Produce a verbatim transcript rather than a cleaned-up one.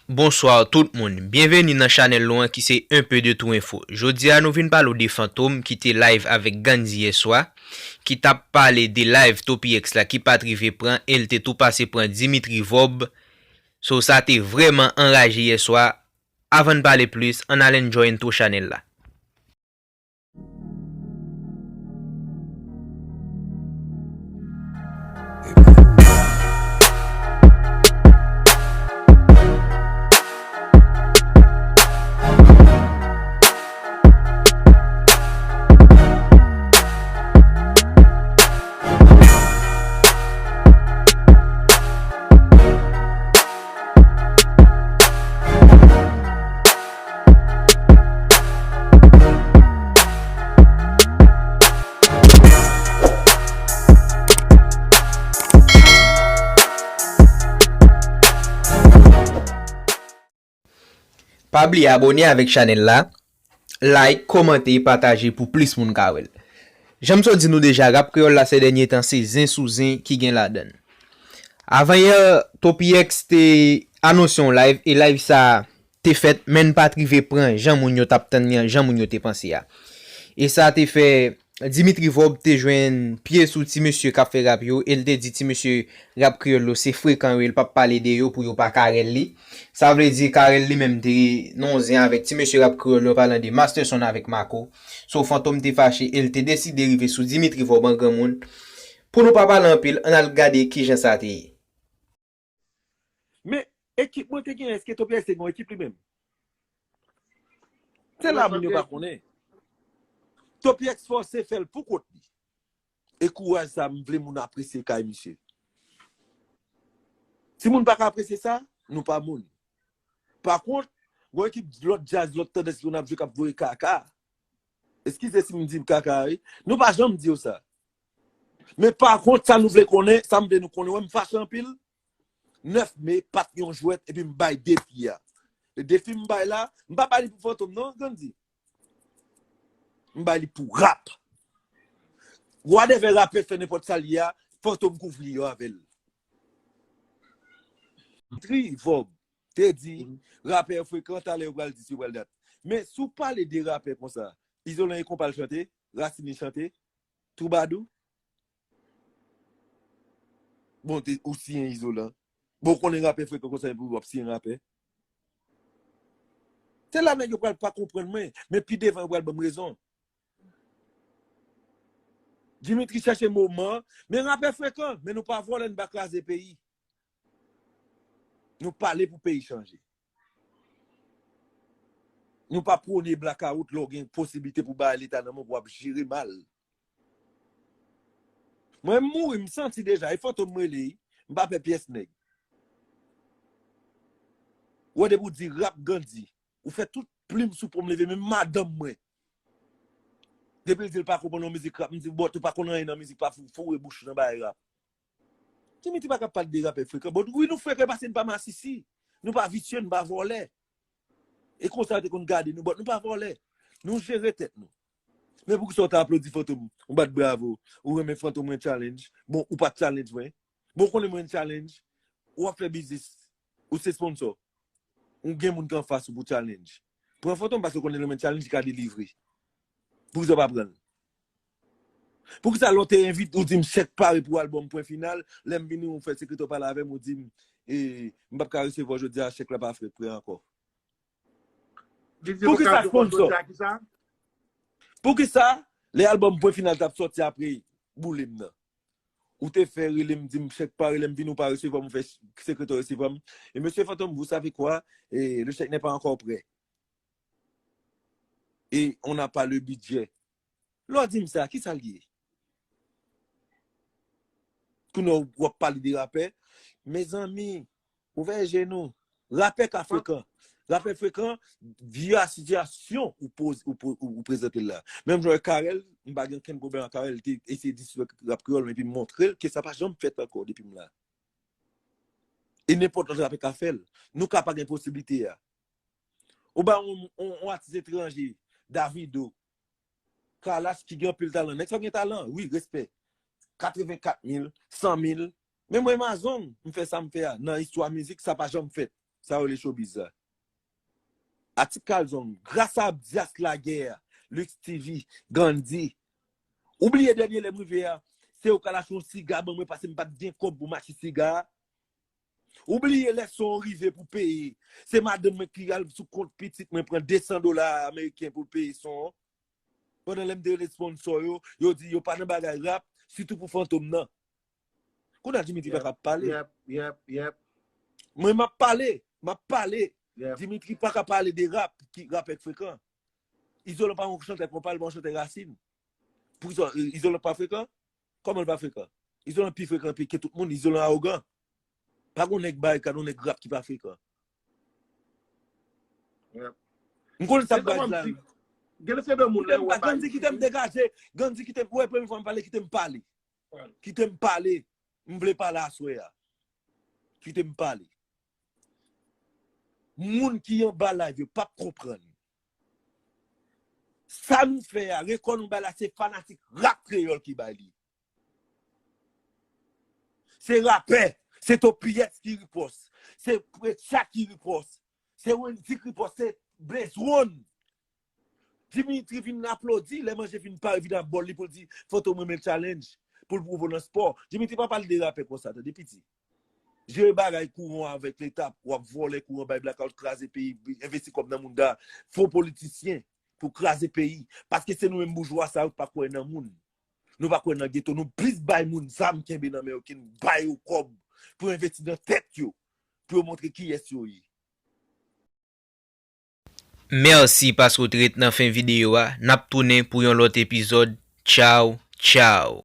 Bonswa tout moun, byenveni nan chanèl nou an ki se Un peu de tout info. Jodi a nou vin pale w de Fantom ki te live avèk Gandhi yèswa, ki t ap pale de live Toppy X la ki pa t rive pran e l te tou pase pran Dimitri Vorbe. So sa te vrèman anraje yèswa. Avan n pale plis, ann al enjoy intro chanèl la. Pa bliye abòne avèk chanèl la, like, kòmante e pataje pou plis moun ka wè l. Jan m sot di nou deja, rap kreyòl la sè dènye tan se zen sou zen ki gen ladan l. Avanyè, Toppy X te anonse yon live e live sa te fèt, men n pa t rive pran jan moun yo t ap tann li an, jan moun yo te panse a. E sa te fè Dimitri Vorbe te jwenn pye sou ti mesye k ap fè rap yo e l te di ti mesye rap kreyòl yo se frekan yo e l p ap pale de yo pou yo pa ka rèl li. Sa vle di Carel li menm te nan yon zen avèk ti mesye rap kreyòl yo, palan de Masterson avèk Mako. So Fantom te fache e l te deside rive sou Dimitri Vorbe an granmoun. Pou nou pa pale anpil, ann al gade kijan sa te ye. Men, ekip mwen te gen, èske Toppy X te gen yon ekip li menm? Se la moun yo pa konnen. Toppy X fòse fè l pou kont li. E kouraj sa, m vle moun apresye kay misye. Si moun pa ka apresye sa, nou pa moun. Pa kont, gon ekip lòt djaz, lòt tandans ki konn ap jwe k ap voye kaka. Eskize si m di kaka, wi. Nou pa janm di yo sa. Men pa kont, sa nou vle konnen, sa m vle nou konnen, wè m fache anpil. Nèf me, pa t yon jwèt, epi m bay defi a. E defi m bay la, m pa bay li pou Fantom, non, Gandhi. M bay li pou rap. Whatever rapè fè nenpòt sa l ye a, Fantom kouvri yo avè l. Tri Vorbe te di, rapè frekan, talè yo pral di si yo pral dat. Men si w pale de rapè konsa, Izolan e konpa l chante, Racine li chante, Twoubadou. Bon, te, ou siyen Izolan. Bon, ou konnen rapè frekan konsa, epi w ap siyen rapè. Se la nèg yo pral pa konprann mwen, men pi devan yo pral ban m rezon. Dimitri chèche moman, men rapè frekan, men nou pa vòlè, n pa kraze peyi. Nou pale pou peyi chanje. Nou pa pwone blakawout lè w gen posiblite pou bay leta nan men w pou w ap jere mal. Mwen m mouri, m santi deja, e Fantom m rele, m pa pè pyès nèg. Ou wè depi w di rap Gandhi, ou fè tout plim sou po m leve, menm madanm mwen. Depi l di l pa konprann yon mizik rap, m di, bòt ou pa konn anyen nan mizik, pa fou, foure bouch ou nan bagay rap. Dimitri pa ka pale de rapè frekan. Bon, wi, nou frekan paske n pa masisi. Nou pa visye, n pa vòlè. E konsa yo te konn gade nou, bòt nou pa vòlè. Nou jere tèt nou. Men poukisa w ta aplodi Fantom, ou bat bravo, ou renmen Fantom mwen challenge, bon, ou pa t challenge mwen. Bon, ou konnen mwen challenge, ou ap fè biznis, ou se sponsor. Ou gen moun ki anfas ou pou challenge. Pran Fantom paske ou konnen lè mwen challenge, li ka delivre. Poukisa w pa pran l? Poukisa lè w te envite, ou di m chèk pare pou albòm pwen final, lè m vini ou fè sekretè w pale avè m, ou di m, e, m p ap ka resevwa w jodi a, chèk la pa fè pre ankò? Poukisa sponsor? Poukisa lè albòm pwen final t ap sòti apre boule m nan? Ou te fè rele m, di m chèk pare, lè m vini ou pa resevwa m, ou fè sekretè w resevwa m. E mesye Fantom, vous savez quoi? E, le chèque n'est pas encore prêt. Et on n'a pas le budget. Lè w di m sa, kisa l ye? Kounye a w ap pale de rapè. Mezanmi, ouvè je nou. Rapè ka frekan. Rapè frekan, via sitiyasyon ou poz, ou, po- ou, ou prezante l la. Menm jan Carel, m pa gen okenn pwoblèm ak Carel, li te eseye disrespè rap kreyòl, men epi m montre l ke sa pa janm fèt ankò depi m la. E nenpòt lòt rapè ka fè l. Nou ka pa gen posiblite a. Ou ba yon, yon, yon atis etranje, Davido, Kalash ki gen anpil talan. Nèg sa gen talan, wi, respè. Katrevenkat mil, san mil. Men mwen Amazon, m fè sa m fè a. Nan istwa mizik, sa pa janm fèt. Sa yo rele showbiz la. Atik Kalzong, gras a Abdias Laguerre, Lux T V, Gandhi. Ou bliye dènye lè m rive a, se yo k al achte yon siga ban mwen paske m pa t gen kòb pou m achte siga a. Ou bliye lè son an rive pou peye. Se madanm mwen ki al sou kont pitit mwen pran de san dola ameriken pou l peye son an. Pandan lè m te rele sponsò yo, yo di yo pa nan bagay rap, sitou pou Fantom nan. Kounye a Dimitri pa ka pale. Yep, yep, yep. Mwen m ap pale, m ap pale. Dimitri pa ka pale de rap, ki rapè k frekan. Izolan pa yon chantè konpa, li pa yon chantè rasin. Pou Izo- Izolan pa frekan? Kòman l pa frekan? Izolan pi frekan pi ke tout moun, Izolan awogan. Pa gon nèg barikad, yon nèg rap ki pa frekan. M konnen sa k bay la. Gen se de moun lè ou wè Gandhi kite m degaje, Gandhi kite m, ou wè premye fwa m pale, kite m pale. Kite m pale. M vle pale aswè a. Kite m pale. Moun ki anba live yo p ap konprann. Sa nou fè a, rekò nou bay la, se fanatik rap kreyòl ki bay li. Se rapè, se Topiyès ki ripòs, se Precha ki ripòs, se Wendy ki ripòs, se Blaze One. Dimitri vin aplodi, lè manje vin pare, vin ap bòl li pou l di, Fantom renmen l challenge, pou l pwouve w nan spò. Dimitri pa pale de rapè konsa, tande piti. Jere bagay kouran avèk leta, w ap vòlè kouran, bay blackout, kraze peyi, envesti kòb nan moun da, fo politisyen pou kraze peyi. Paske se nou menm boujwa sa yo k pa kwè nan moun. Nou pa kwè nan geto, nou plis bay moun zam kenbe nan men yo ke n bay yo kòb pou envesti nan tèt yo, pou yo montre kiyès yo ye. Mèsi paske w te ret nan fen videyo a. N ap tounen pou yon lòt epizòd. Tchaw, tchaw.